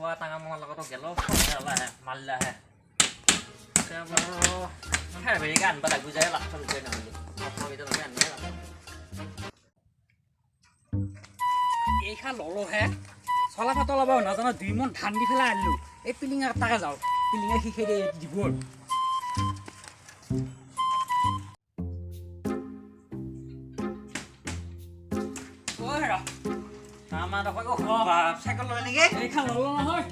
চোৱা টাঙা মোৰ লগতো গেল মাৰিলা হে খেৰ আনবা লাগব যায় লাষ্টত যায় নহ'লে এইখা ললোহে চলা পাতলাব নাজানো 2 মোন ধান দি পেলাই আনিলো এই পিলিঙাৰ তাকে যাওঁ পিলিঙা শিখাই দিয়ে দিব চাইকেল ল'লি নেকি এইখন ললো নহয়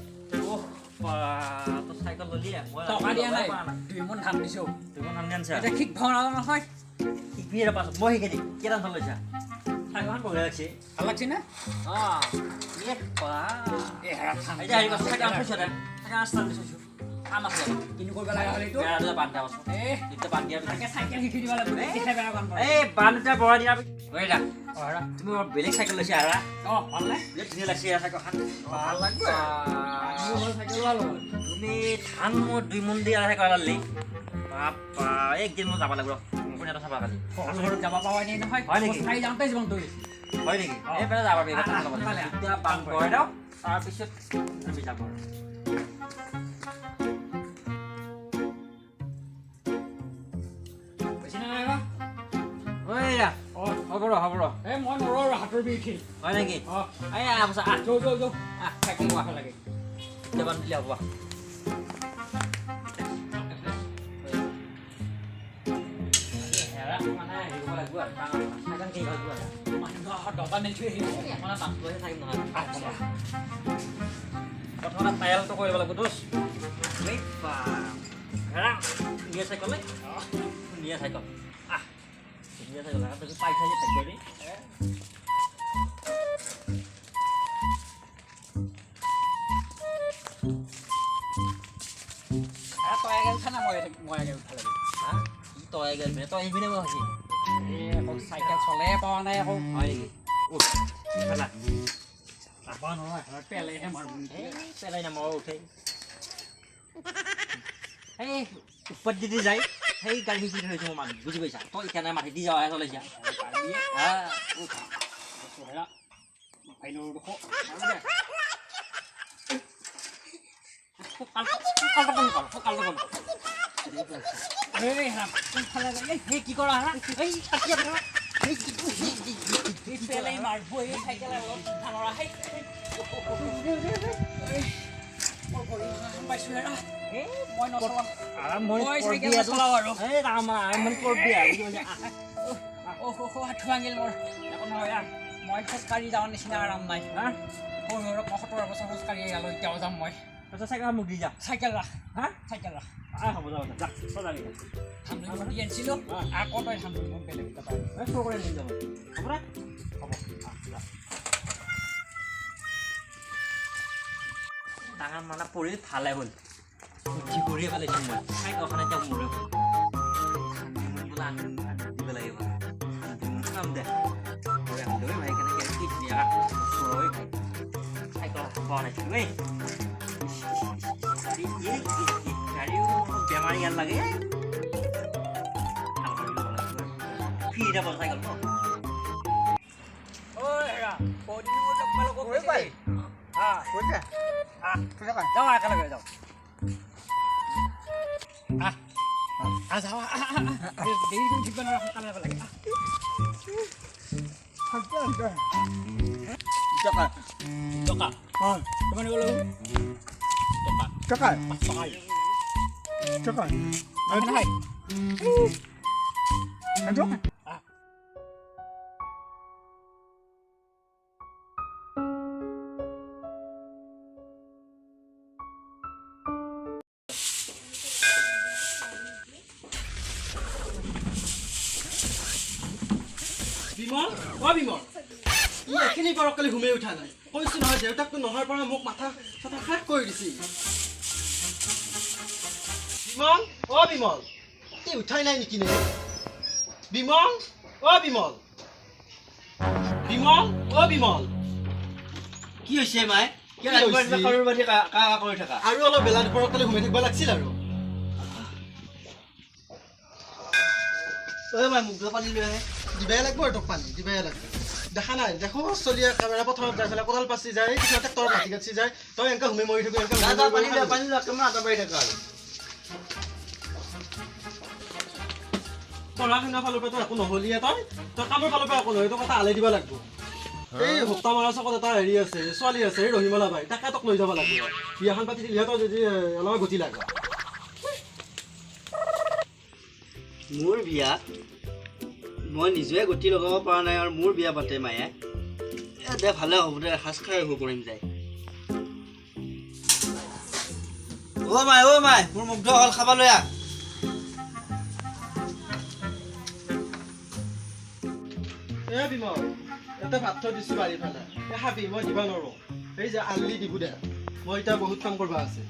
চাইকেল ল'লি টকা দিয়া নাই 2 মোন ধান দিছো 2 মোন ধান আনছা এতিয়া শিকব নাজানো নহয় শিকবি ৰ পাছত মই শিকাই দিম কেইটা ধান লৈছা চাইকেলখন বঢ়িয়া লাগছে ভাল লাগছে না অঁ এতিয়া হেৰি চাইকেল থৈছ দে চাইকেল আস্তান থৈছো কাম আছে কিনো কৰিব লগা হ'লে এইটো বান্ধা আছো এতিয়া বান্ধ দিয়া তাকে চাইকেল শিকি দিব লাগিব শিখাই বেয়া কাম কৰে এই বান্ধ এটা বঢ়াই দিয়া ঐ দা তুমি বেলেগ চাইকেল লৈছা আৰু অঁ ভাল নে বিৰাট ধুনীয়া লাগছে চাইকেলখন ভাল লাগব চাইকেল ভাল তুমি ধান মোৰ 2 মোন দি আৰু চাইকেল আনলি বাপা একদিন মই যাব লাগিব মোৰ এটা চাবা কালি ঘৰত যাব পাৱাই নাই নহয় হয় নেকি চাই যাওঁতে জীৱনটো গৈছে হয় নেকি এই পেলাই যাব পাৰিবা এতিয়া বান্ধ বঢ়াই দিওঁ তাৰপিছত আমি যাব আৰু হ'ব ৰ এই মই নৰওঁ আৰু হাতৰ বিষ উঠিল হয় নেকি অঁ এই আহ আহ যৌ যৌ যৌ আহ চাইকেল লোৱা লাগে এতিয়া বান্ধ দিলে হ'ব হেৰা মানে হেৰি কৰিব লাগিব আৰু চাইকেল কিনিব লাগিব আৰু মানুহ দবা মেলি থৈ আহিব মানে বান্ধ থাকিম নহয় প্ৰথমতে টায়ালটো কৰিব লাগিব দোষ এই হেৰা ধুনীয়া চাইকেল ধুনীয়া চাইকেল আহ ধুনীয়া চাইকেল তুমি পাইছা যে থাকিব দেই তই আগে উঠা না মই আগে উঠা লাগে হা কি তই আগে উঠবি তই আহিবি নে মই আহিম এই আকৌ চাইকেল চলে পোৱা নাই আকৌ হয় নেকি উঠ খেলা যাবা নহয় পেলাইহে মাৰব পেলাই নামাৰো উঠে এই ওপৰত দি যায় সেই গাড়ী শিকি থৈছোঁ মই মানুহ বুজি পাইছা তই এতিয়া নাই মাটি দি যাৱাহে চলাইছা কি কৰা মই খোজকাঢ়ি যাওঁ নিচিনা আৰাম নাই হা সৰু সৰু ৭৫ বছৰ খোজকাঢ়ি গ'লো এতিয়াও যাম মই চাইকেল মোক দি যা চাইকেল ৰাখ হা চাইকেল ৰাখ হ'ব যা যা যাবি ধান দুই দি আনিছিলোঁ আকৌ তই ধান দুই বেলেগ এটা চোৰ কৰি আনি যাব হ'ব নে হ'ব ডাঙৰ মানে পৰি ভালে হ'ল বুদ্ধি কৰিয়ে পেলাইছোঁ মই চাইকেলখন এতিয়া মোৰে হ'ল বোলে আনি দিব লাগিব ধান দে ভাই কেনেকৈ কি ধুনীয়া চাইকেল পোৱা নাছিলোঁ এই গাড়ীও বেমাৰী ইয়াত লাগে ফ্ৰী যাব চাইকেল ন যাওঁ একেলগে যাওঁ যাওঁ দেৰি কৰি থাকিব নোৱাৰা সোনকালে যাব লাগে টকা টকা কিমান দিব লাগিব টকা 5 টকা টকা নহয় বিমল অ বিমল ই এখিনি কৰক কালি ঘুমেই উঠা নাই কৈছো নহয় দেউতাকটো নোহোৱাৰ পৰা মোক মাথা চাথা শেষ কৰি দিছি বিমল অ বিমল ই উঠাই নাই নেকি নে বিমল অ বিমল বিমল অ বিমল কি হৈছে মাই কিয় ৰাতিপুৱা কাৰোৰ বান্ধি কা কৰি থাকা আৰু অলপ বেলা দুপৰত কালি ঘুমাই থাকিব লাগছিল আৰু ঐ মাই মোক পানী লৈ আহে দিবাই লাগব আৰু তোক পানী দিবাই লাগব দেখা নাই দেখো চলি একেবাৰে পথাৰত যাই পেলাই কোদাল পাচি যায়, কিছুমান ট্ৰেক্টৰত মাটি কাটছি যায়, তই এনেকে সোমাই মৰি থাকো। যা যা, পানী লোৱা, পানী লোৱা, কিমান আটা পাৰি থাকা আৰু। পঢ়া শুনা ফালৰ পৰা তই একো নহলিয়ে, তই তই কামৰ ফালৰ পৰা একো নহয়, তোক এটা আলাই দিব লাগিব। এই হোপ্তা মৰা চকত এটা হেৰি আছে, ছোৱালী আছে, এই ৰহিমলা বাই, তাকে তোক লৈ যাব লাগিব। বিয়াখন পাতি দিলেহে তই যদি অলপ গতি লাগ। মোৰ বিয়া মই নিজে গতি লগাব পৰা নাই আৰু মোৰ বিয়া পাতে মায়ে। এ দে, ভালে হ'ব দে, এসাঁজ খাই আহিব কৰিম যায়। অ' মাই, অ' মাই, মোৰ মুগ্ধ হ'ল, খাব লৈ আহ। এ বিমল, এটা ভাত থৈ দিছোঁ বাৰী ফালে, এ খাবি, মই দিবা নোৱাৰোঁ। এই যে আনলি দিব দে, মই এতিয়া বহুত কাম কৰিব আছে।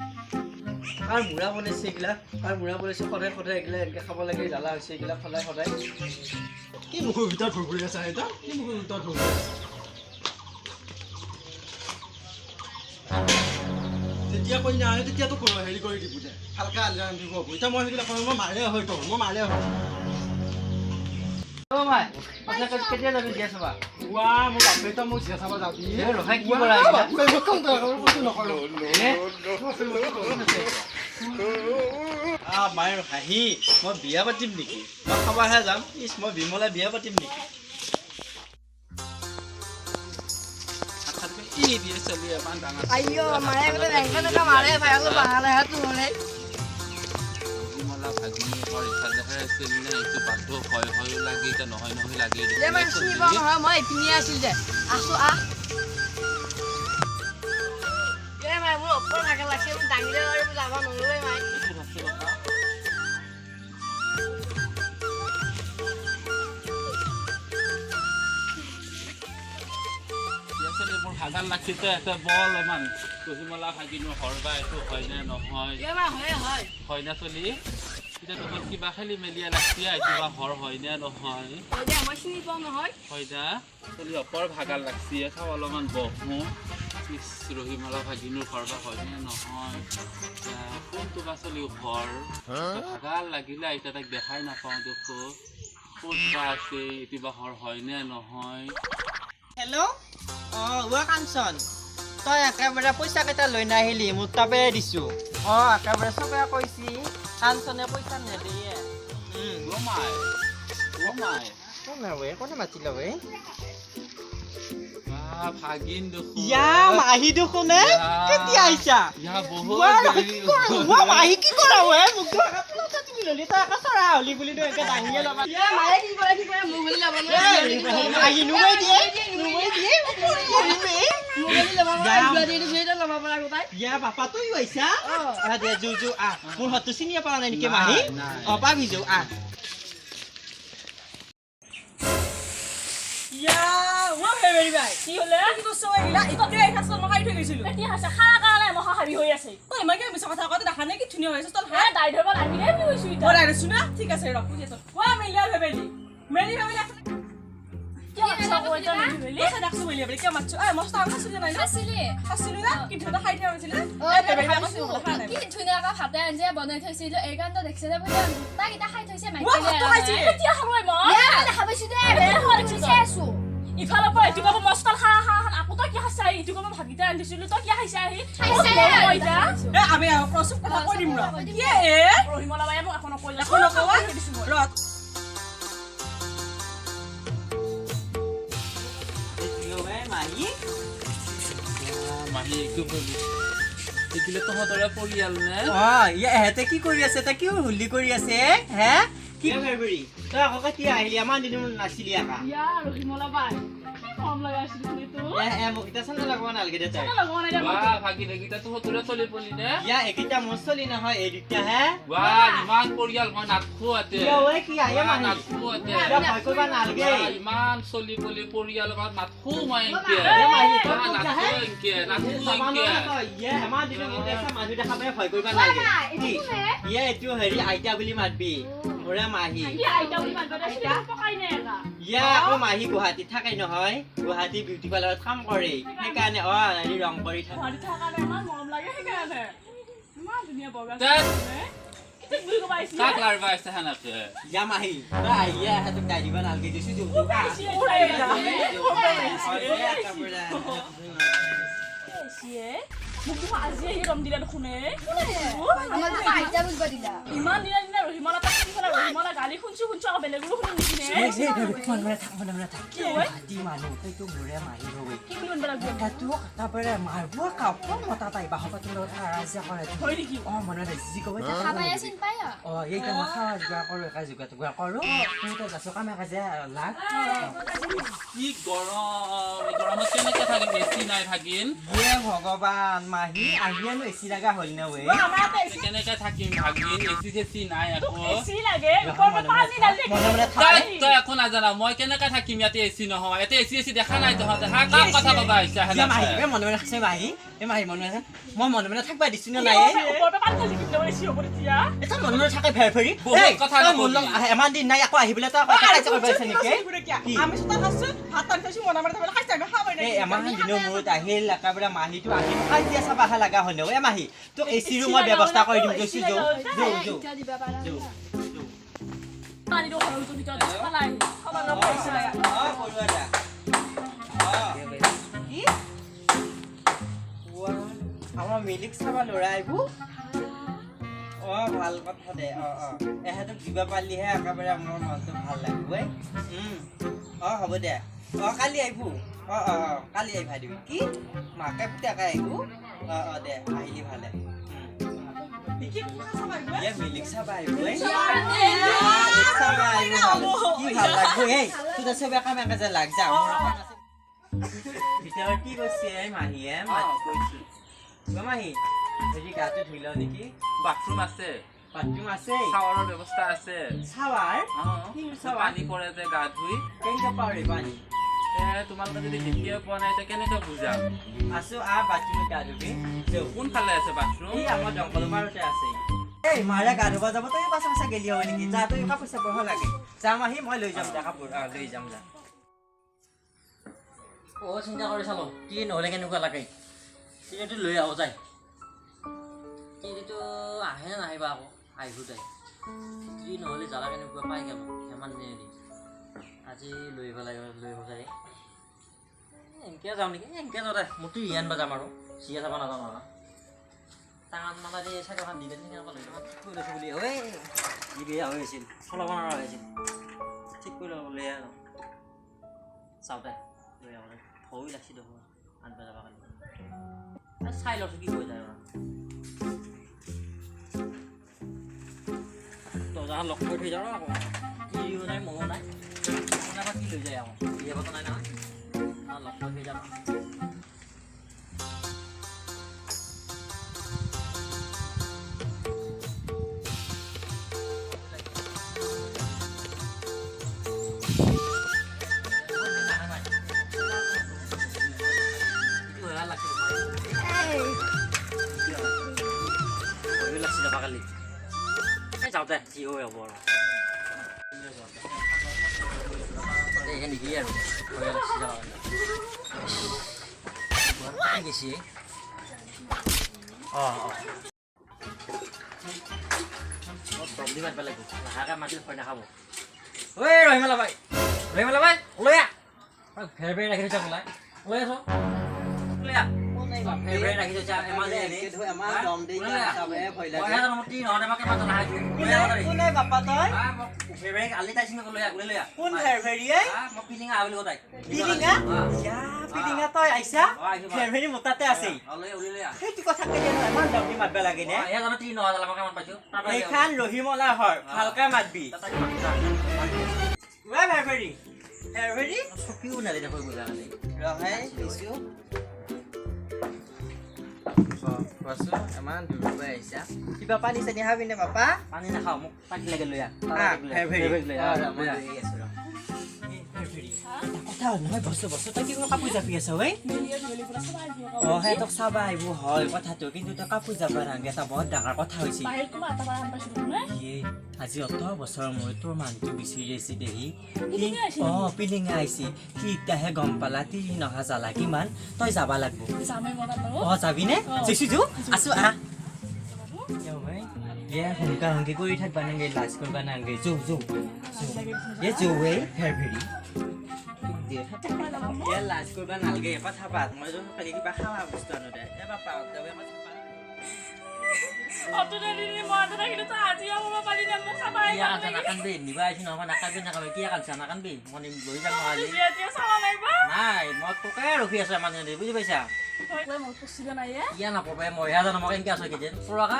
কাৰ মূৰা বনাইছে এইগিলা? কাৰ মূৰা বনাইছে? সদায় সদায় এইগিলা এনেকৈ খাব লাগে, জ্বালা হৈছে এইগিলা সদায় সদায়। কি মুখৰ ভিতৰত ভৰ ভৰি আছে আইতা? কি মুখৰ ভিতৰত ভৰ ভৰি আছে? যেতিয়া কইনা আহে তেতিয়াতো হেৰি কৰি দিব দে, ভালকে আলি ৰান্ধিব হ'ব। এতিয়া মই সেইবিলাক কৰোঁ, মই মাৰে হয় তোৰ, মই মাৰে হয়। অ' মাই, কেতিয়া যাবি বিয়া চাবা? ৱা, মোৰ বাপে, তই মোক জিয়া চাব যাবি? এ ৰখাই, কি কৰা এইগিলা? বাপৰে, মই কাম নকৰোঁ, নকৰোঁ। মায়েৰ হাঁহি, মই বিয়া পাতিম নেকি? মই খাবাহে যাম। ইচ, মই বিমলাই বিয়া পাতিম নেকি? আইঅ, মায়ে বোলে এনেকা এনেকা মাৰে ভাই, অলপ বাহানা তো মানে। বিমলা ভাগিনী ঘৰ ইফালেহে আছিল নে? এইটো বান্ধো হয় হয়ো লাগে, এতিয়া নহয় নহয় লাগে। দে মানে চিনি পাওঁ নহয় মই, এইপিনিয়ে আছিল দে, আছো আহ। এ মাই, মোৰ ওপৰ ভাগে লাগছে, মোক দাঙিলে আৰু যাব নোৱাৰোৱে মাই। মোৰ ভাগাল লাগছে তো, এটা বল অলপমান। ৰহিমলা ভাগিনৰ ঘৰ বা এইটো হয় নে নহয়? এ মা, হয় হয়। হয় না চলি? এতিয়া তহঁত কিবা খেলি মেলিয়া লাগছি, এইটো বা ঘৰ হয় নে নহয়? হয় দে, মই চিনি পাওঁ নহয়। হয় না চলি? অপৰ ভাগাল লাগছি, চাওঁ অলপমান বহোঁ। ইচ, ৰহিমলা ভাগিনৰ ঘৰ বা হয় নে নহয়? এতিয়া কোনটো বা চলি ঘৰ? ভাগাল লাগিলে, এতিয়া তাইক দেখাই নাপাওঁ দেখো, ক'ত বা আছে? এইটো বা ঘৰ হয় নে নহয়? হেল্ল', অঁ অ কাঞ্চন, তই একেবাৰে পইচা কেইটা লৈ নাহিলি, মোৰ তাপে দিছোঁ। অঁ, একেবাৰে চবে কৈছি কাঞ্চনে পইচা নেদিয়ে। অ মাই, অ মাই। কোনে ৱে, কোনে মাতিল ৱে? বাহ, ভাগিন দেখোন। ইয়া মাহী দেখোন হে, কেতিয়া আহিছা? ইয়া বহুত দেৰি। ৱা মাহী, কি কৰা ৱে? মোক তুমি ললি, তই একে চৰা হলি বুলি এনেকে দাঙিয়ে ল'বা। মায়ে কি কৰে, কি কৰে, মোক বুলি ল'ব নোৱাৰে। মাহী নুমাই দিয়ে, নুমাই দিয়ে, মৰিমে। মোক বুলি ল'ব নোৱাৰে, ল'ব পৰা গোটাই। ইয়া বাপা, তইও আহিছা? আহ দে, যো যো আহ। মোৰ হাতটো চিনিয়ে পোৱা নাই নেকি মাহী? অ, পাবি, যো আহ। ইয়া ও ফেবেৰি ভাই, কি হলে? কি কৰছ এইগিলা? এতিয়া এই খাইছ, মই খাই থৈ গৈছিলো। এতিয়া হৈছে খাৰা কাৰণে মই হাবি হৈ আছে। তই ইমান কিয় মিছা কথা কয়? দেখা নাই কি ধুনীয়া হৈ আছে তই? হে দাই ধৰিব নাহিলে বুলি কৈছো এতিয়া। মই দাই ধৰিছো না? ঠিক আছে, ৰ, বুজি আছো। কোৱা মেলিয়া ফেবেলি, মেলি ফেবেলি। কিয় মাতছ আকৌ এতিয়া মেলি মেলি? দেখছো মেলি ফেবেলি, কিয় মাতছ? এই মস্ত আম খাইছিলি নাই? খাইছিলি, খাইছিলো না? কি ধুনীয়া খাই থৈ গৈছিলি। কি ধুনীয়াকৈ ভাতে আঞ্জা বনাই থৈছিলো, এইকাৰণে দেখছে নে বোলে গোটাকেইটা খাই থৈছে। এতিয়া খালো মই, দেখা পাইছো দে, আছো। ইফালৰ পৰা এইটো ক'ব মস্তাল খা খা, আকৌ তই কি খাইছা? এইটো ক'ব ভাতকেইটা ৰান্ধিছিলো, তই কি খাইছা আহি? এ আমি চব কথা কৈ দিম ৰ। কি এ ৰহিমলা বায়ে মোক একো নকৰিলে, একো নকৱা ৰ। মাহী, মাহী, এইটো এইগিলা তহঁতৰে পৰিয়াল নে? অ, ইহঁতে কি কৰি আছে? তই কিয় হুল্লি কৰি আছে হে? কি ফেব্ৰুৱাৰী, তই আকৌ কেতিয়া আহিলি? আমাৰ দিন নাছিলি আকা। ইয়া ৰহিমলা বাই, কি মৰম লগা আছিল তো। এ এ, মোক এতিয়া চান্দা লগাব নালাগে দে তই। লগোৱা নাই দে। বাহ ভাগিন, এইকেইটা তহঁতৰে চলি পলি নে? ইয়া, এইকেইটা মোৰ চলি নহয়, এই দুটা হে। বাহ, ইমান পৰিয়াল, মই নাথখো আতে। ইয়া ঐ, কি আহে মাহী? নাথখো আতে। ইয়া, ভয় কৰিব নালাগে। ইমান চলি পলি পৰিয়াল, মই নাথখো মই এনকে। মাহী, তই নাথখো এনকে, নাথখো এনকে। ইয়া, আমাৰ দিনত মোক দেখা মানুহ দেখা পাই ভয় কৰিব নালাগে। কি ইয়া, এইটো হেৰি আইতা বুলি মাতবি, মোৰে মাহী। ইয়া আকৌ মাহী গুৱাহাটীত থাকে নহয়, গুৱাহাটী বিউটি পাৰ্লাৰত কাম কৰে, সেইকাৰণে অ হেৰি ৰং কৰি থাকে। গুৱাহাটীত থকা কাৰণে ইমান মৰম লাগে, সেইকাৰণে ইমান ধুনীয়া বগা। কাক লাৰবা আহিছে সেনেকে ইয়া মাহী তই আহিয়ে তোক দাই দিব নালগে দিছো। ইমান দিনা দিনা ৰহিমলা ৰহিমলা গালি শুনছো শুনছো আকৌ বেলেগৰো শুনিম কি গৰম গৰমত কেনেকে থাকিম এচি নাই ভাগিন ভগৱান মাহী আহিয়ানো এচি লগা হ'ল নে ৱে কেনেকে থাকিম ভাগিন এচি চেচি নাই আকৌ তই একো নাজানা মই কেনেকে থাকিম ইয়াতে এচি নহয় ইয়াতে এচি এচি দেখা নাই তহঁতে হা কাক কথা কবা আহিছা মনে মনে আছে মাহী এই মাহী মনে মনে মই মনে মনে থাকিবা দিছো নে নাই এটা মনে মনে থাকে ভেৰ ফেৰি ইমান দিন নাই আকৌ আহি পেলাই তই কাজিয়া কৰিব আহিছ নেকি? ইমান দিনৰ মূৰত আহিল একেবাৰে মাহীটো আহিল কাজিয়া চাব অহা লগা হ'ল এ মাহী তোক এচিৰো মই ব্যৱস্থা কৰি দিম কৈছো। আমাৰ মিলিক চাবা ল'ৰা আহিব অ ভাল কথা দে অ অ এহেঁতক দিব পাৰিলেহে একেবাৰে মোৰ মনটো ভাল লাগিব। অ হ'ব দে অ কালি আহিব অ অ অ কালি আহিবা দিবি কি মাকে পুতেকে আহিব অ অ দে আহিলি ভালে মিলিক চাবা আহিব কি ভাল লাগব এই তোৰ চবে কামে কাজে লাগ যা। ভিতৰত কি কৈছে মাহীয়ে? মাহী হেৰি গাটো ধুই লওঁ নেকি? বাথৰুম আছে বাথৰুম আছে শাৱাৰৰ ব্যৱস্থা আছে। শাৱাৰ পানী পৰে যে গা ধুই কেনেকে পাওঁ ৰে পানী? তোমালোকে যদি দেখিয়ে পোৱা নাই এতিয়া কেনেকে বুজাম? আছো আহ বাথৰুমত গা ধুবি। কোনফালে আছে বাথৰুম? এই আমাৰ দমকলৰ পাৰতে আছে। এই মাৰে গা ধুব যাব তই পাছে পাছে গেলি হ'ব নেকি? যা তই কাপোৰ চাপোৰ লাগে যা মাহী মই লৈ যাম দে কাপোৰ লৈ যাম যা। অ চিন্তা কৰি চালো কি নহ'লে কেনেকুৱা লাগে তিনিটো লৈ আহো যায় তিনিটো আহে নে নাহিবা আকৌ আহিব তাই কি নহ'লে জ্বালা কেনেকুৱা পাই গ'ল ইমান দিন আজি লৈ আহিব লাগিব লৈ আহিব যায় এনেকৈ যাওঁ নেকি এনেকৈ যাওঁ দে মোৰতো ইয়ান বা যাম আৰু চিয়া যাব নাযাওঁ নহয় টাঙান মালা দি চাইকেলখন দি দিলে সেনেকুৱা লৈ যাম ঠিক কৰি লৈছোঁ বুলি ঐ ই বেয়া হৈ আছিল চলাব নোৱাৰা হৈ আছিল ঠিক কৰি ল'ব লৈ আহোঁ চাওঁ দে লৈ আহোঁ ভয় লাগছি দেখোন আনবা যাব কালি চাই লওঁচোন কি হৈ যায় দৰ্জাখন লক কৰি থৈ যাওঁ আকৌ তিৰিও নাই ময়ো নাই নাইবা কি লৈ যায় আকৌ বিয়া পতা নাই নহয় লক কৰি থৈ যাম। যাওঁতে যি হৈ হ'ব আৰু নিদিয়ে আৰু গেছি অঁ অঁ দম দি মাতিব লাগিব লাহেকৈ মাতিলে ভয় নাখাব। ঐ ৰহিমালা ভাই ৰহিমালা ভাই ওলাই আহ ভেৰ ভেৰ ৰাখি থৈছা ওলাই ওলাই আছ ওলাই আহ ৰহিমলা হয় ভালকে মাতবি ইমান দূৰৰ পৰা আহিছা কিবা পানী চানী খাবি নে বাপা? পানী নাখাওঁ মোক পানী লাগে লৈ আহ। কথা হ'ল নহয় বস্তু বস্তু তই কি কাপোৰ জাপি আছ ঐ? অ সিহঁতক চাবা আহিব হয় কথাটো কিন্তু তই কাপোৰ জাপা নালাগে এটা বহুত ডাঙৰ কথা হৈছে। আজি অত বছৰৰ মূৰত তোৰ মানুহটো বিচাৰি আহিছে দেহি। অ পিলিঙা আহিছে সি এতিয়াহে গম পালা তিৰি নহা জ্বালা কিমান তই যাবা লাগব। অ যাবি নে? জৈছো আছো আহ। ইয়ে হুংকা হুংকি কৰি থাকবা নাংগে, লাজ কৰবা নাংগে, যৌ যৌ ইয়ে যৌ এই ফেৰফেৰি ইয়ে লাজ কৰবা নালগে। কথা পাত, মই যৌ কালি কিবা খাৱা বস্তু আনো দে। এ বাপা কথা পাত। নাই, মই তোকে ৰখি আছো মানে, বুজি পাইছা? কিয় নকবে, মইহে জানো মই কেনেকে আছো এইকেইদিন। চোৰাকা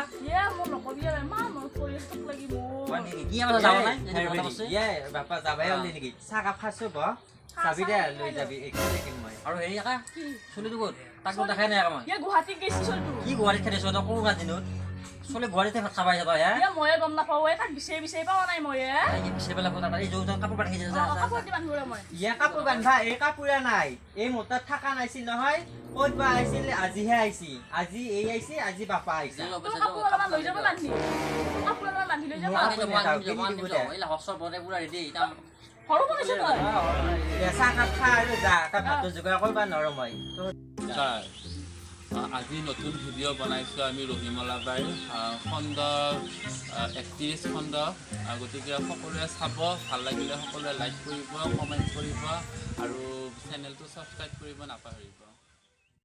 বাপা যাবাই ওলি নেকি? চাহকাপ খাইছো ব, যাবি দে, লৈ যাবি মই। আৰু হেৰি একা চলিটো ক'ত? তাক দেখাই নাই মই। গুৱাহাটীত গৈছি চলিটো। কি গুৱাহাটীত খেদিছ তই? কৰোণা দিনত চলি গুৱাহাটীতে ভাত খাব আহিছ তই? হে, ময়ে গম নাপাওঁ, তাক বিচাৰি বিচাৰি পোৱা নাই মই। বিচাৰি পেলাই এই যৌ কাপোৰ বান্ধি। ইয়া কাপোৰ বান্ধা এই কাপোৰে নাই, এই মোৰ তাত থকা নাছিল নহয়, ক'ত বা আহিছিল? আজিহে আহিছি, আজি এই আহিছে, আজি বাপা আহিছে। চাহকাপ খা আৰু যা, ভাতটো যোগাৰ কৰিব নোৱাৰো মই। আজি নতুন ভিডিঅ' বনাইছোঁ আমি ৰহিমলা বাইৰ খণ্ড 31 খণ্ড। গতিকে সকলোৱে চাব, ভাল লাগিলে সকলোৱে লাইক কৰিব, কমেণ্ট কৰিব আৰু চেনেলটো ছাবস্ক্ৰাইব কৰিব নাপাহৰিব।